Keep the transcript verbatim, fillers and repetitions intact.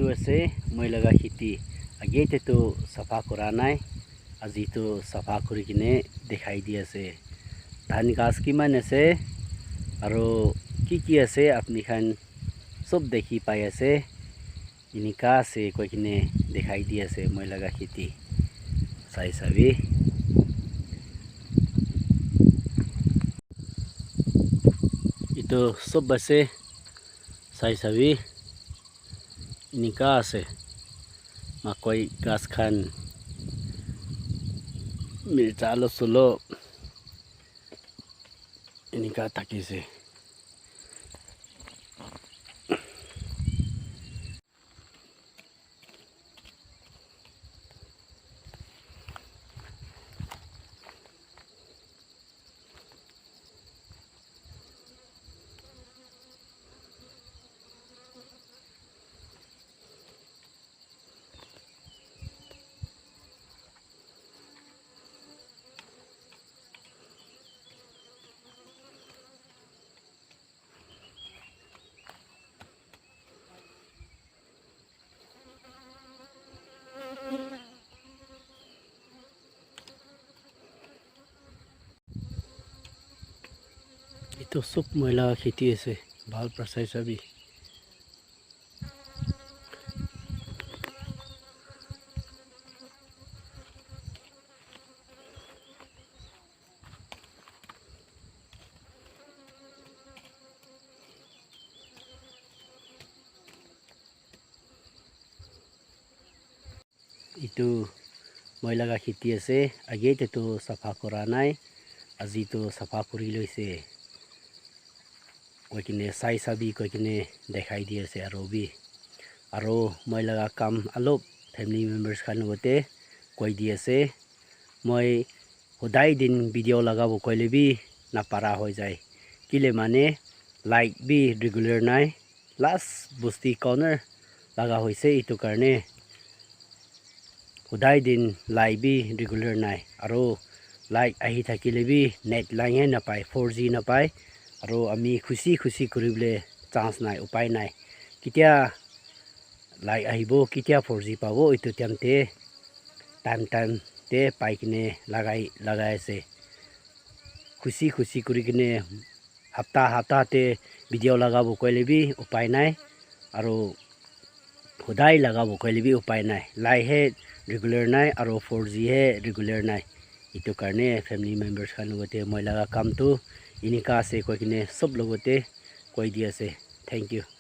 Etu ase moi laga kheti. Age te tu sapha kura nai. Aji tu sapha kuri kene dikhai di ase. Dhan ghas kiman ase aro ki ki ase apni khan sob dekhi pai ase. Enika ase koi kene dikhai di ase moi laga kheti. Sai sabi. Etu sob ase. Sai sabi. Enika ase. Makoi ghas khan. Mircha alop solop. Enika thaki ase. Etu sob moi laga kheti ase, bhal para sai sabi. Etu moi laga kheti ase, age te tu sapha kura nai, aji tu sapha kuri loise. Koi kene sai sabi koi kene dikhai di ase aro bi. Aro moi laga kam alop family members khan logote koi di ase. Moi hodai din video lagabo koile bi napara hoi jai. Kile mane light bi regular nai. Last bosti corner laga hoise etu karne. Hodai din light bi regular nai. Aro light ahi thakile bi net line he napai, four G napai. Aro ami khushi khushi kuribole chance nai, upai nai. Ketia light ahibo, ketia four G pabo, etu time te, time time te pai kene lagai, lagai ase. Khushi khushi kuri kene hapta hapta te video lagabo koile bi upai nai, aro hodai lagabo koile bi upai nai. Light he regular nai, aro four G he regular nai. Etu karne family members khan logote moi laga kam tu enika ase koi kene sob logote koi di ase. Thank you.